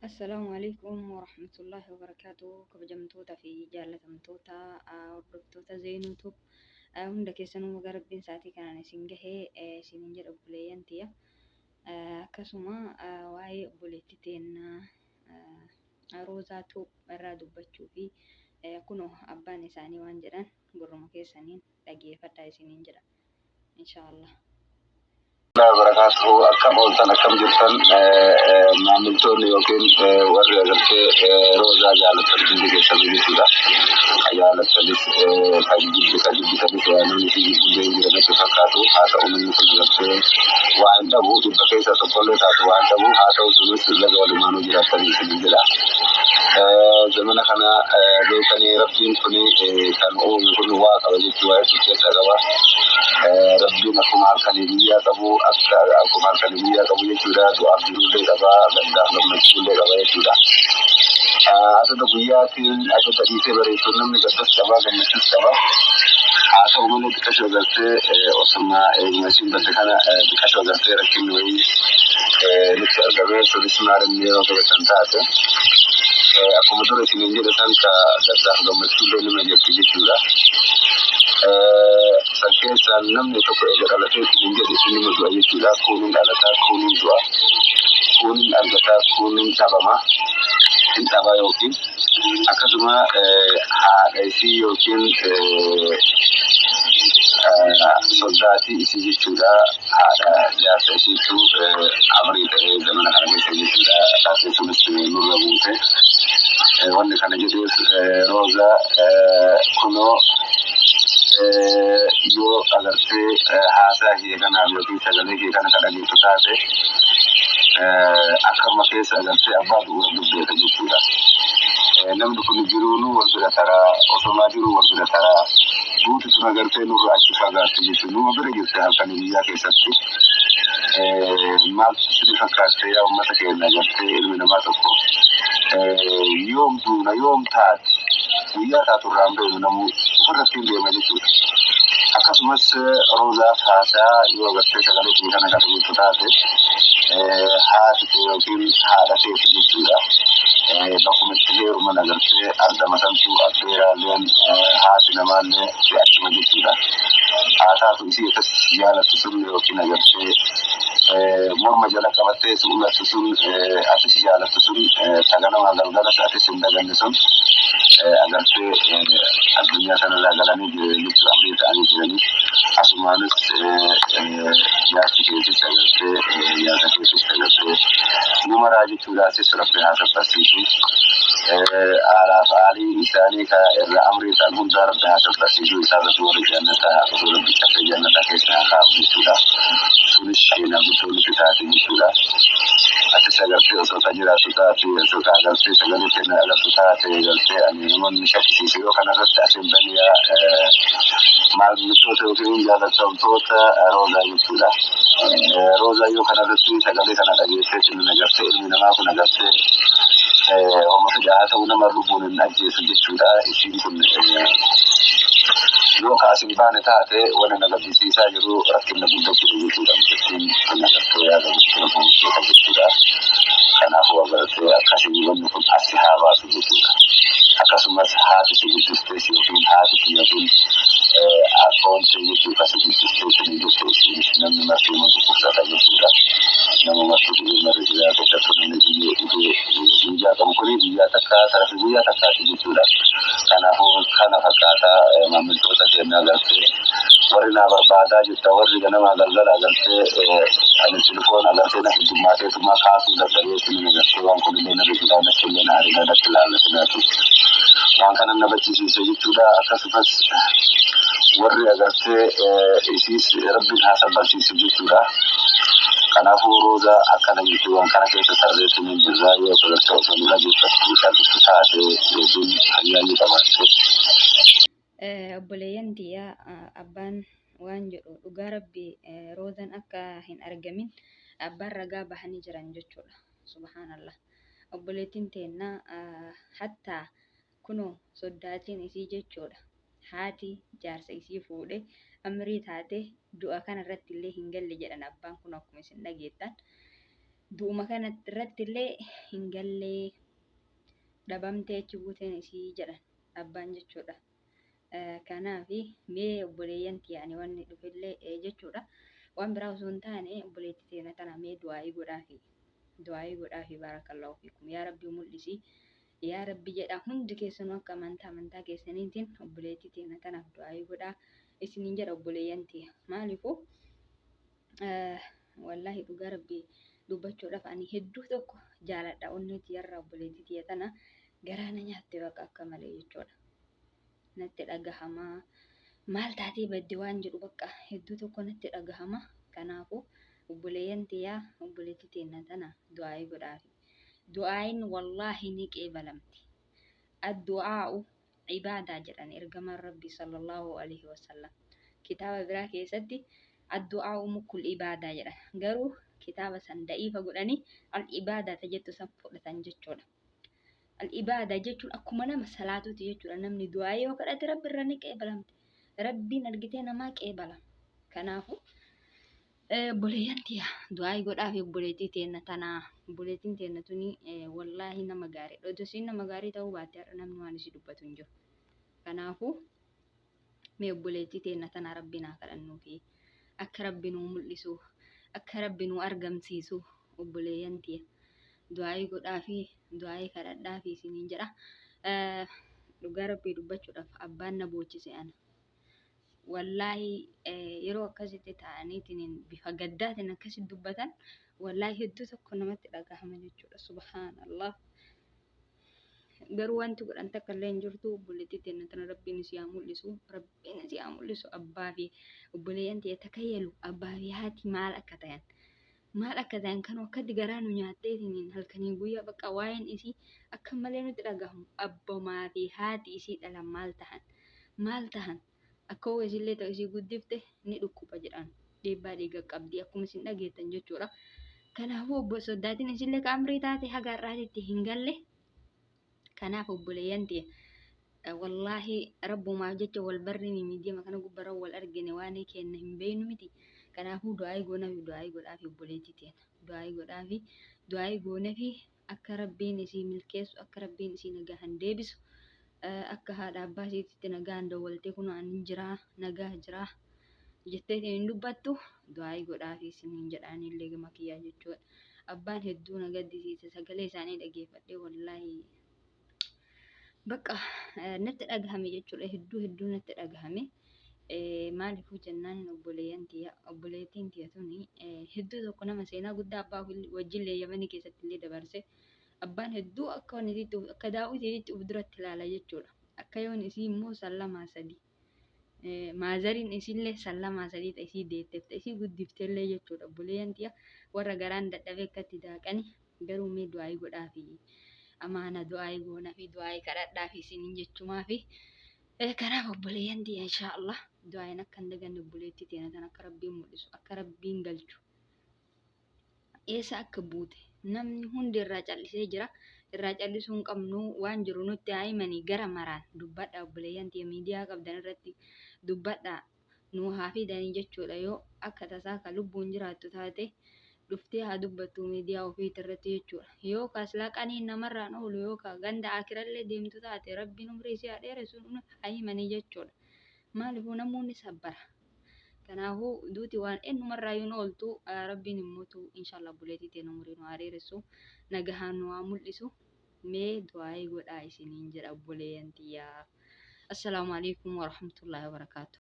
Assalaamu alaikum warahmatullahi wabarakaatuh. Kabajamtoota fi jaallatamtoota hordoftoota Zeenuu Tube hunda keessanuu baga Rabbiin sa'aatii kanaan isin gahee isiniin jedha obboleeyyan tiyya. Akkasuma waa'ee obboleettii teennaa Roozaa Tube irraa dubbachuu fi kunoo abbaan isaanii waan jedhan gurruma keessaniin dhageeffadhaa isiniin jedha. Inshaallah. Barakaatu akkam ooltan, akkam jirtan, maamiltoonni yookiin warri agartee Roozaa jaalatan hundi keessan jechuudha. Jaalattanis kan jibbi kan jibbitanis waan namni si jibbullee hin jira natti fakkaatu. Haa ta'u, namni kun agartee waa hin dhabu, 100 keessaa tokkollee taatu waa hin dhabu. Haa ta'u, sunis laga walumaanuu jiraatanii isin jedha. Zamana kana beekanii Rabbiin kun kan uume kun waa qaba jechuu, waa hedduu keessaa qaba. Rabbiin akkuma halkanii guyyaa qabu, akka akkuma halkanii guyyaa qabu jechuudha. Du'aaf jiruullee qaba, gaddaaf gammachuullee qaba jechuudha. Adada guyyaatiin adada dhiisee bareechuun namni gaddas qaba, gammachuus qaba. Haa ta'u malee, xiqqashoo agartee osuma eeguma isiin badde kana xiqqashoo agartee rakkinni wayii nutti argame. Sunis maal inni yeroo qabatan taate, akkuma dura isiniin jedhe san, ka gaddaaf gammachuullee nima jirti jechuudha. San keessaan namni tokko eega dhalatee isiniin jedhe inuma du'a jechuudha. Kunuun dhalataa, kunuun du'a, kunuun argataa, kunuun dhabama, hin dhaba yookiin akkasuma haadha isii yookiin soddaatii isii jechuudha. Haadha jaarsa isiitu amrii ta'ee zamana kana keessa jechuudha. Taatee sunis nurra buute. Wanni kana jedheef, Rooza kunoo yoo agartee haasaa kee kanaaf yookiin sagalee kee kana kan dhageessu taate, akkama keessa agartee abbaa du'uura dubbeeta jechuudha. Namni kun jiruunuu wal bira taraa, osomaa jiruu wal bira taraa, duuti tun agartee nurra achi fagaatte jechuudha. Numa bira jirte halkanii guyyaa keessatti. Maaltu isin fakkaatte yaa uummata keenya? Agartee ilmi namaa tokko yoom duuna, yoom taati, guyyaa taatu irraa hin beeknu, namuu ofirratti hin deema jechuudha. Akkasumas Roozaaf haasaa yoo agartee sagalee kee kana kan dhageessu taate, haati kee yookiin haadha keeti jechuudha. Bakkuma itti heeruman agartee argama santu affeeraalleen haati namaallee si achuma jechuudha. Haa taatu, isii akkas jaalattu sun yookiin agartee morma jala qabattee si ulattu sun, atis jaalattu sun, saganamaa galgalas atis hin daganne sun agartee addunyaa kanarraa galanii jechuudha, amrii ta'anii jiranii. Asumaanis jaarsi keetis agartee jaarsa keetis agartee numaraa jechuudha. Asis Rabbi haa sabbarsiisu. Haalaaf haalii isaanii ka irraa amrii ta'an hundaa Rabbi haa sabbarsiisu. Isaarratti warri jannataa haa dhufu, Rabbi caffee jannataa keessa haa kaa'u jechuudha. Sunis seenaa guddoo nutti taate jechuudha. Atis agartee osoo ka jiraattu taate, osoo ka agartee sagalee keenya agartu taate, agartee ani namoonni shakkisiisu yoo kanarratti asiin baniyaa maamiltoota yookiin jaallatamtoota Roozaa jechuudha. Roozaa, yoo kanarratti sagalee kana dhageessee sinin agartee ilmi namaa kun agartee homa fedha haa ta'u nama lubbuun hin ajjeesu jechuudha. Isiin kun yoo kaasin baane taate, wani na gaddisiisaa jiru rakkinna guddaa jiru jechuudha. Mucattiin kun agartee yaada jechuudha jechuudha. Kanaafuu agartee akkasii wanni kun asi haa baasu jechuudha. Akkasumas haati si guddistees yookiin haati si yookiin akkoon si jechuudha si guddistee isin jette, isiinis namni martuu dhukkubsata jechuudha. Nama martuu dhibee marri jiraa, keessattuu namni dhibee dhibee guyyaa qabu kuni guyyaa takka tarafi guyyaa takkaati jechuudha. Kanaafuu kana fakkaataa maamiltoota keenya, agartee warri naa barbaadaa jirta, warri ganamaa galgala agartee ani telefoon agartee na heddummateetuma kaasuu dadhabee isin agartee waan kunillee na biqiraa natti illee na arina natti laallatinatu waan kana na bachisiise jechuudha. Akkasumas warri agartee isiis Rabbiin haa sabbarsiisu jechuudha. Kanaafuu Roozaa akkana jechuun waan kana keessa tarreetti ni jirra, yoo agartee osoo nu dhageeffattu callistu taate yookiin fayyaa qabaatte. Obboleeyyan tiyyaa, abbaan waan jedhu, dhugaa Rabbi Roozaan akka hin argamin abbaan ragaa bahanii jiran jechuudha. Subhaanallah. Obboleettiin teennaa hattaa kunoo soddaatiin isii jechuudha. Haati jaarsa isii fuudhe amrii taate du'a kana irratti illee hin galle jedhan abbaan kun akkuma isin dhageettan. Du'uma kana irratti illee hin gallee dhabamtee achi buuteen isii jedhan abbaan jechuudha. Kanaaf mee obboleeyyan tiyya wanni dhufillee jechuudha. Waan biraa osoo hin taane obboleettii teena tana mee du'aa'ii godhaafi. Du'aa'ii godhaafi baarakallahu fiikum. Yaa Rabbi mul'isi. Yaa Rabbi jedha hundi keessanuu akka amantaa amantaa keessaniitiin obboleettii teena tanaaf du'aa'ii godhaa. Isiniin jedha obboleeyyan tiyya. Maaliifuu wallaahi dhugaa Rabbi dubbachuudhaaf ani hedduu tokko jaaladha onnee tiyyarraa obboleettii tiyya tana garaa na nyaatte baqa akka malee jechuudha. Natti dhagahama. Maal taatee badde waan jedhu bakka hedduu tokko natti dhagahama. Kanaafuu obboleeyyan tiyyaa obboleettii teenya tana du'aa'ii godhaafi. Du'aa'iin wallaahi ni qeebalamti. Addu'aa'u ibaadaa jedhan ergamaan Rabbii sallallahu alaihi wasallam. Kitaaba biraa keessatti addu'aa'u mukul ibaadaa jedhan. Garuu kitaaba san da'iifa godhanii al ibaadaa ta jettu san fudhatan jechuudha. Al ibaadaa jechuun akkuma nama salaatuuti jechuudha. Namni du'aa yoo kadhate Rabbi irraa ni qeebalamti. Rabbiin argitee namaa qeebala. Kanaafuu obboleeyyan tiyya du'aa godhaafi obboleettii teenna tanaa. Obboleettiin teenna tuni wallaahi nama gaariidha. Otoo isiin nama gaarii ta'uu baatte har'a namni waan isii dubbatu hin jiru. Kanaafuu mee obboleettii teenna tana Rabbiin haa kadhannuufi. Akka Rabbi nuu mul'isu, akka Rabbi nuu argamsiisu obboleeyyan tiyya. Du'aa'ii godhaafi du'aa'ii kadhadhaafi isiniin jedha. Dhugaa Rabbii dubbachuudhaaf abbaan na boochise ana. Wallaahi yeroo akkasitti ta'aniitiin bifa gaddaatiin akkasitti dubbatan wallaahi hedduu tokko namatti dhagahama jechuudha. Subhaanallah. Garuu wanti godhan takka illee hin jirtu obboleettii teenya tana Rabbiin isii haa mul'isu. Rabbiin isii haa mul'isu abbaa fi obboleeyyan tiyya takayyalu abbaa fi haati maal akka ta'an. Maal akka ta'an kan akkatti garaa nu nyaatteetiin halkanii guyyaa bakka waa'een isii akka malee nutti dhagahamu abbamaa fi haati isii dhalan maal tahan maal tahan akka hoo isillee ta'u isii guddifte ni dhukkuba jedhan dhiibbaa dhiiga qabdi akkuma isin dhageettan jechuudha. Kanaafuu obbo soddaatiin isillee ka amrii taate haga har'aatitti hin galle. Kanaaf obboleeyyan tiyya wallaahi rabbumaaf jecha wal barri miidiyaa kana gubbarra wal argine waan kenna hin beeknu miti. Kanaafuu du'aa'ii goonafi du'aa'ii godhaafi obboleettii teenya. Du'aa'ii godhaafi du'aa'ii goonafi akka rabbiin isii milkeessu akka rabbiin isii nagahan deebisu akka haadha abbaa isiitti nagaan dawwaltee kun ani jiraa nagaa jiraa jetteetiin hin dubbattu du'aa'ii godhaafi isiniin jedhaanillee gama kiyyaa jechuudha. Abbaan hedduu na gaddisiise sagalee isaanii dhageeffadhee wallaahi bakka natti dhagahame jechuudha hedduu hedduu natti dhagahame. Maaliifuu jennaan obboleeyyan tiyya obboleettiin tiyya tuni hedduu tokko nama seenaa guddaa abbaa wajjillee yamanii keessatti illee dabarse abbaan hedduu akka wantiitti akka daawwitiitti uf duratti ilaala jechuudha. Akka yoon isii immoo sallamaa sadi maazariin isiillee sallamaa sadii ta'e isii deetteef ta'e isii guddifteellee jechuudha. Obboleeyyan tiyya warra garaan dadhabee akkatti daaqani garuu mee du'aa'ii godhaafi amaana du'aa'ii goonafi du'aa'ii kadhadhaafi isiniin jechumaafi. Kanaaf obboleeyyan tiyya inshaallah du'aa'iin akka hin daganne obboleettii teenya tan akka rabbiin mul'isu akka rabbiin galchu eessa akka buute namni hundi irraa callisee jira irraa callisuu hin qabnu waan jiru nutti haa himanii gara maraan dubbadha obboleeyyan tiyya miidiyaa qabdan irratti dubbadha nuu haa fidanii jechuudha yoo akka tasaa ka lubbuun jiraattu taate dhuftee haa dubbattu miidiyaa ofiit irratti jechuudha yoo kaslaa qaniin namarraan oolu yoo ka ganda akirallee deemtu taate rabbiin umrii isii haa dheeressu haa himanii jechuudha. Maaliifuu namoonni sabbara. Kanaafuu duuti waan eenyumarraayyuu hin ooltu rabbiin immoo inshaallah obboleettii teenya umurii nu haa dheeressu nagahaan nu haa mul'isu mee du'aa'ii godhaa isiniin jedha obboleeyyan tiyyaa. Assalaamu alaikum warahmatullaahi wabarakaatu.